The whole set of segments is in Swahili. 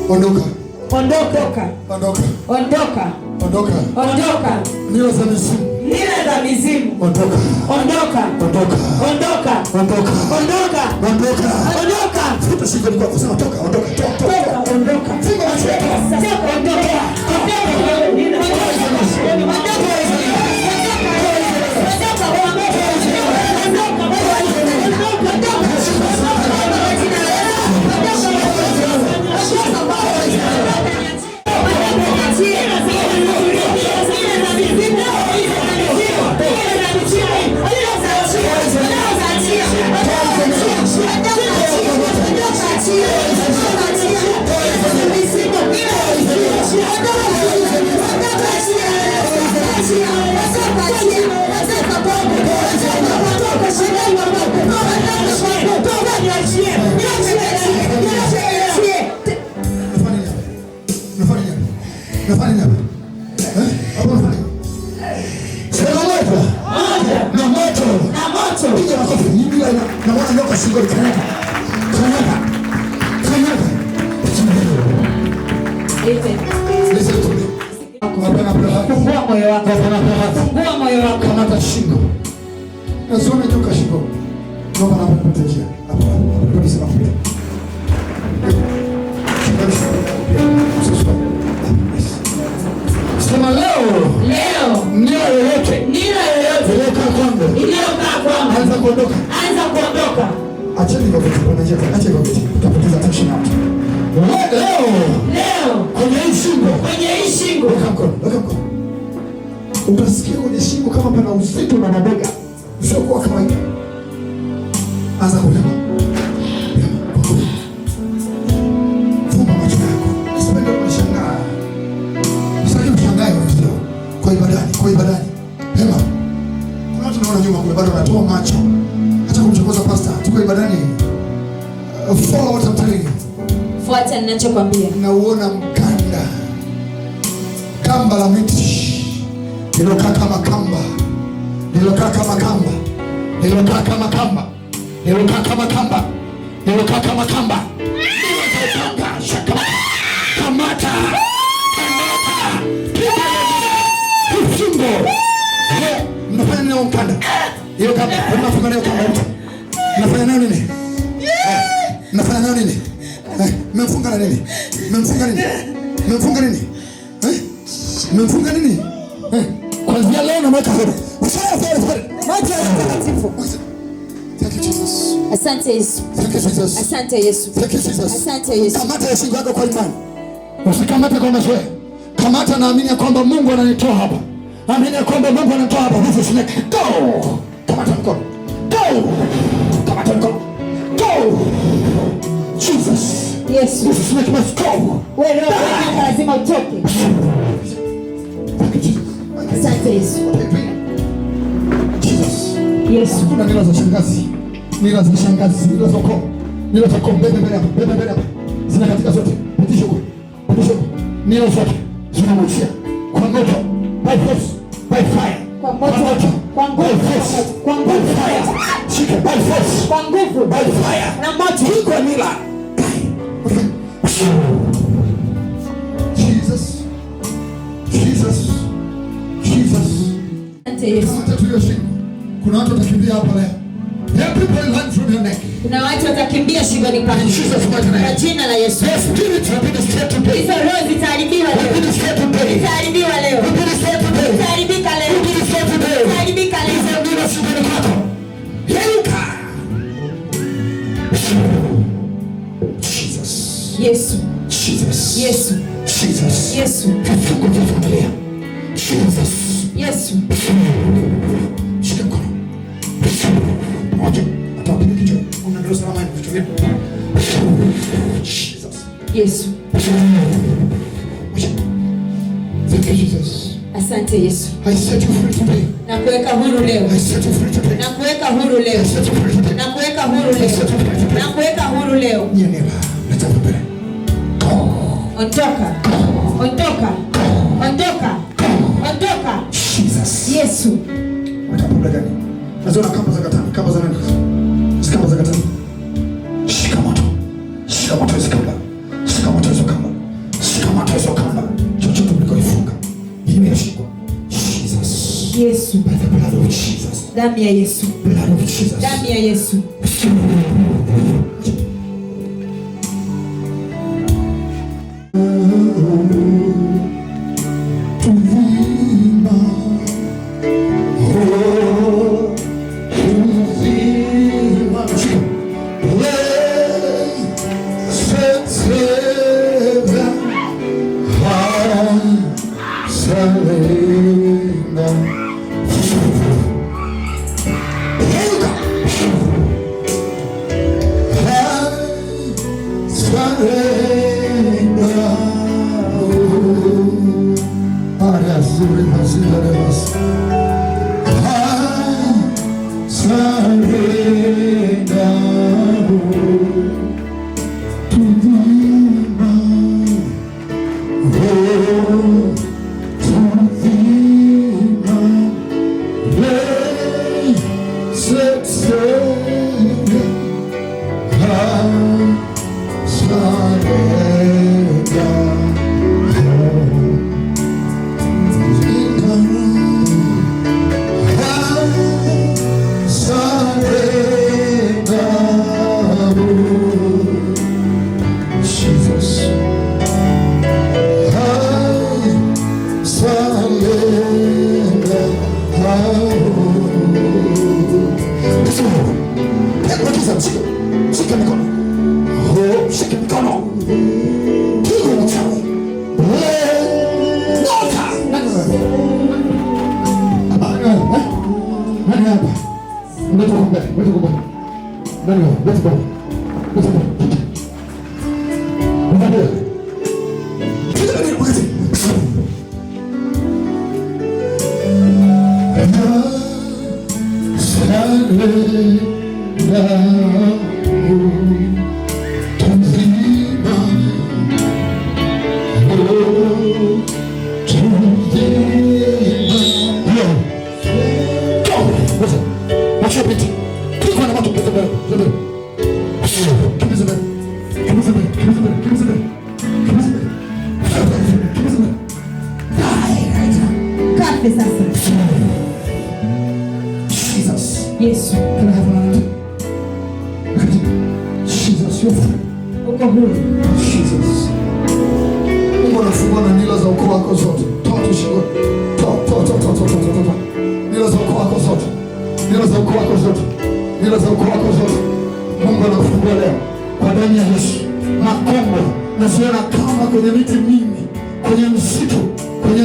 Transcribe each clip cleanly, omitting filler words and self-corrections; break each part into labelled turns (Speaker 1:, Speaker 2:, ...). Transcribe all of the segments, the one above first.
Speaker 1: Ondoka.
Speaker 2: Ondoka.
Speaker 1: Ondoka.
Speaker 2: Ondoka.
Speaker 1: Ondoka.
Speaker 2: Ondoka.
Speaker 1: Nila za mizimu.
Speaker 2: Nila za mizimu.
Speaker 1: Ondoka.
Speaker 2: Ondoka.
Speaker 1: Ondoka.
Speaker 2: Ondoka.
Speaker 1: Ondoka.
Speaker 2: Ondoka.
Speaker 1: Ondoka.
Speaker 2: Ondoka.
Speaker 1: Futa shingo kwako, sema toka, ondoka, toka, toka.
Speaker 2: Toka, ondoka.
Speaker 1: Funga macho yako.
Speaker 2: Toka, ondoka.
Speaker 1: Unafanya nini hapa? Unafanya nini hapa? Unafanya nini hapa? Eh? Hapo unafanya nini? Sema moto. Na moto.
Speaker 2: Na moto.
Speaker 1: Piga makofi. Nila na mwana nyoka shingoni kanyaga. Kanyaga. Kanyaga. Listen to me. Hapana brother.
Speaker 2: Fungua moyo wako.
Speaker 1: Hapana brother.
Speaker 2: Fungua moyo wako.
Speaker 1: Kamata shingo. Naziona nyoka shingo. Naomba na hapa nipate njia. Hapa hapa kabisa nakuja. Sema leo
Speaker 2: Leo
Speaker 1: nia yoyote
Speaker 2: nira yoyote
Speaker 1: iliyokaa kwangu
Speaker 2: iliyokaa kwangu
Speaker 1: anza kuondoka.
Speaker 2: anza kuondoka.
Speaker 1: Acheni hivyo vitu, bwana njia, acha hivyo vitu. Utapoteza attention ya watu. Leo
Speaker 2: Leo
Speaker 1: kwenye hii shingo,
Speaker 2: kwenye hii shingo
Speaker 1: weka mkono, weka mkono. Utasikia kwenye shingo kama pana uzito na mabega usiokuwa kawaida. Anza kuhema. Hema kwa nguvu. Fumba macho yako. Usipende kushangaa. Usitaki ushangae wenzio. Kwa ibadani, kwa ibadani. Hema. Kuna watu naona nyuma kule bado wanatoa macho. Hata kumchokoza pastor. Tuko ibadani. Follow what I'm telling you.
Speaker 2: Fuata ninachokwambia.
Speaker 1: Nauona mkanda, kamba la miti lilokaa kama kamba, lilokaa kama kamba, lilokaa kama kamba, lilokaa kama kamba, lilokaa kama kamba. Lilokaa shaka, kamata, kamata, piga kifungo. Eh, mnafanya nini na mkanda? Hiyo kamba, mnafunga nayo kamba mtu. Mnafanya nayo nini? Eh, mnafanya nayo nini? Eh, mmemfunga na nini? Mmemfunga nini? Mmemfunga nini? Eh? Mmemfunga nini? Eh, kuanzia leo namweka huru. Fire, fire, fire.
Speaker 2: Moto wa Mtakatifu.
Speaker 1: Thank you Jesus.
Speaker 2: Asante Yesu.
Speaker 1: Thank you Jesus.
Speaker 2: Asante Yesu.
Speaker 1: Thank you Jesus.
Speaker 2: Asante Yesu.
Speaker 1: Kamata ya shingo yako kwa imani. Usikamate kwa mazoea. Kamata, naamini ya kwamba Mungu ananitoa hapa. Amini ya kwamba Mungu ananitoa hapa. This is snake. Go. Kamata mkono. Go. Kamata mkono. Go. Jesus.
Speaker 2: Yesu.
Speaker 1: This snake must go.
Speaker 2: Wewe roho yako lazima utoke.
Speaker 1: Thank you Jesus.
Speaker 2: Asante Yesu.
Speaker 1: What are you doing? Jesus.
Speaker 2: Yesu.
Speaker 1: Kuna nila za shangazi, nila za shangazi, nila za ukoo, nila za ukoo. Bebe mbele hapa, bebe mbele hapa, zinakatika zote. Pitisha huko, pitisha huko. Nila zote zinamwachia kwa moto, by force, by fire,
Speaker 2: Kwa moto, kwa nguvu,
Speaker 1: by force,
Speaker 2: kwa nguvu,
Speaker 1: by fire. Shika by force,
Speaker 2: Kwa nguvu
Speaker 1: by fire
Speaker 2: na moto.
Speaker 1: Pigwa nila. Jesus, Jesus, Jesus.
Speaker 2: Asante Yesu.
Speaker 1: Kamata tu hiyo shingo. Kuna watu watakimbia hapa leo. There are people who run from your neck.
Speaker 2: Kuna watu watakimbia shingoni pako.
Speaker 1: In Jesus' mighty
Speaker 2: Kwa
Speaker 1: name.
Speaker 2: jina la Yesu.
Speaker 1: The spirit will be destroyed today.
Speaker 2: Hizo roho zitaharibiwa
Speaker 1: Will be
Speaker 2: leo.
Speaker 1: destroyed today.
Speaker 2: Zitaharibiwa leo.
Speaker 1: Will be destroyed today.
Speaker 2: Zitaharibika leo.
Speaker 1: Will be destroyed today.
Speaker 2: Zitaharibika leo.
Speaker 1: Hizo ndio shingoni kwako. Yeyuka. Jesus.
Speaker 2: Yesu.
Speaker 1: Jesus.
Speaker 2: Yesu.
Speaker 1: Jesus.
Speaker 2: Yesu.
Speaker 1: Vifungo vya familia. Jesus.
Speaker 2: Yesu.
Speaker 1: Shika mkono. Moja. Atawapiga kichwa. Unaendelea salama hivi vichwa vyenu. Jesus.
Speaker 2: Yesu.
Speaker 1: Moja. Thank you Jesus.
Speaker 2: Asante Yesu.
Speaker 1: I set you free today.
Speaker 2: Na kuweka huru leo.
Speaker 1: I set you free today.
Speaker 2: Na kuweka huru leo.
Speaker 1: I set you free today.
Speaker 2: Na kuweka huru
Speaker 1: I
Speaker 2: leo.
Speaker 1: set you free today.
Speaker 2: Na kuweka huru leo.
Speaker 1: Nyie nila. Leta hapa mbele. Go.
Speaker 2: Ondoka. Ondoka. Ondoka. Ondoka.
Speaker 1: Jesus.
Speaker 2: Yesu.
Speaker 1: Weka hapo muda gani? Naziona kamba za katani, kamba za nani? Hizi kamba za katani. Shika moto. Shika moto hizi kamba. Shika moto hizo kamba.
Speaker 2: Damu ya Yesu.
Speaker 1: Blood of Jesus.
Speaker 2: Damu ya Yesu.
Speaker 1: Tuzima. Oh, tuzima. Blessed Savior, I surrender. Yeyuka. I surrender. Aria zuri mazira rebas. I surrender to thee, my oh, to thee, my blessed Savior. I surrender. I surrender. Jesus. I surrender. Listen. Wekeza, shika. Shika mikono. Oh, shika mikono. Piga uchawi. Nota. Nani wewe? Hapa, eh? Nani hapa? Leta huko mbele, leta huko mbele. Nani wewe? Leta mbele. Leta mbele. Leta mbele. Piga mbele, wakati. Surrender to thee, my oh, to thee, my Go! Listen. Watch your binti. Pigwa na moto, leta mbele, leta mbele. Kimbiza mbele. Kimbiza mbele, kimbiza mbele, kimbiza mbele. Kimbiza mbele. Kimbiza mbele. Die right now.
Speaker 2: Kafe sasa.
Speaker 1: Jesus.
Speaker 2: Yesu.
Speaker 1: Can I have another? Jesus, you're free.
Speaker 2: Uko huru.
Speaker 1: Jesus. Mungu anafungua na nila za ukoo wako zote. Toa tu shingoni. Toa, toa, toa, toa, toa, toa, toa, toa. Nila za ukoo wako zote. Nila za ukoo wako zote. Nila za ukoo wako zote. Mungu anafungua leo kwa damu ya Yesu. Makombo naziona kama kwenye miti mingi, kwenye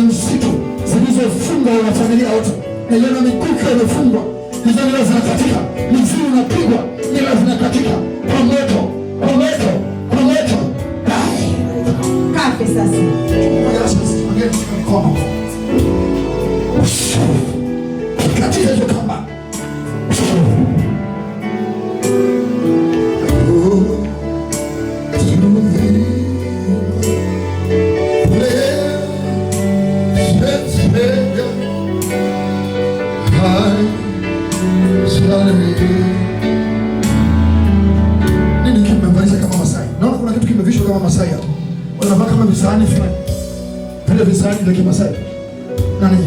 Speaker 1: msitu zilizofungwa na familia wote. Naiona mikuki imefungwa, hizo nila zinakatika, mizimu inapigwa, nila zinakatika kwa moto, kwa moto, kwa moto. Die.
Speaker 2: Kafe sasa.
Speaker 1: Mkono katika hizo kamba. Oh, to thee, blessed Savior, I surrender. Nini kimevalisha kama Masai? Naona kuna kitu kimevishwa kama Masai hapa. Wanavaa kama visahani fulani. Vile visahani vya Kimasai. Nani?